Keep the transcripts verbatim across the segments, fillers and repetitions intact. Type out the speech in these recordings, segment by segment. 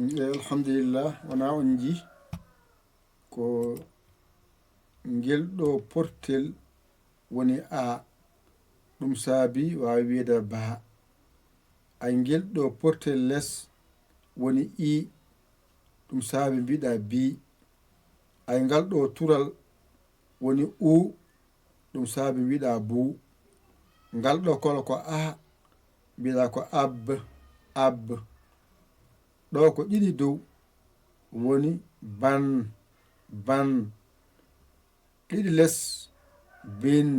Alhamdulillah, wona on nji ko ngel ɗo portel woni a, ɗum saabi waawi wiyeede ba. Ay ngel ɗo portel les woni i, ɗum saabi mbiɗa bi. Ay ngal ɗo tural woni u, ɗum saabi mbiɗa bu. Ngal ɗo kolo ko a, mbiɗa ko ab, ab. Ɗo ko ɗiɗi dow woni ban, ban. Ɗiɗi les bin,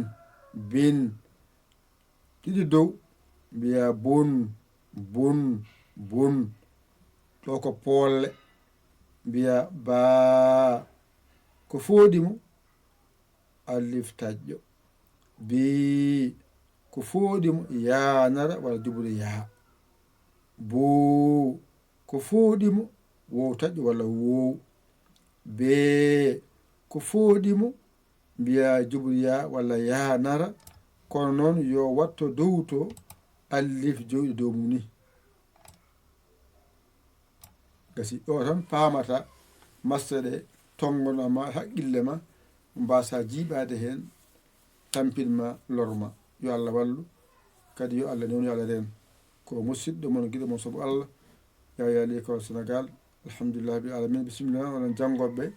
bin. Ɗiɗi dow mbiya bun, bun, bun. Ɗo ko poolle mbiya baa. Ko fooɗi mo alif taƴƴo. Bii. Ko fooɗi mo yaanara walla jubri yaa. Boo. Ko fooɗi mo wow taƴƴo walla wow. Bee. Ko fooɗi mo mbiya jubri yaa walla yaanara. Kono noon yo watto dowto alif jooɗi dow mum ni. Gasi ɗo tan paamata maste ɗe, tonngono ma haqqille ma, mbasa jiiɓaade heen, tampin ma, lor ma. Yo Allah wallu, kadi yo Allah newnu, yo Allah reen. Ko musidɗo mon, giɗo mon, sobo Allah, Yaya Likol Sénégal. Alhamdulillah bi alamin. Bisimilla, onon janngooɓe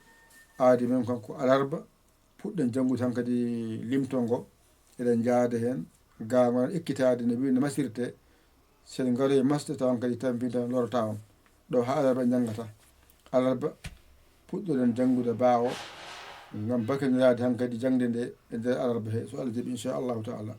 aadi men kon ko alarba. Puɗɗen janngude hankadi limto ngo. Eɗen njaada heen. Gaa ngo ekkitaade no wiyi no masirte. So en ngaroyi masde taw hankadi tampinta lorata on. Ɗo haa alarba en njanngata. Alarba puɗɗoɗen janngude baa o. Ngam bakindiraade hankadi jaŋde nde e nder alarba he. So Allah jaɓi, inchallahu taala.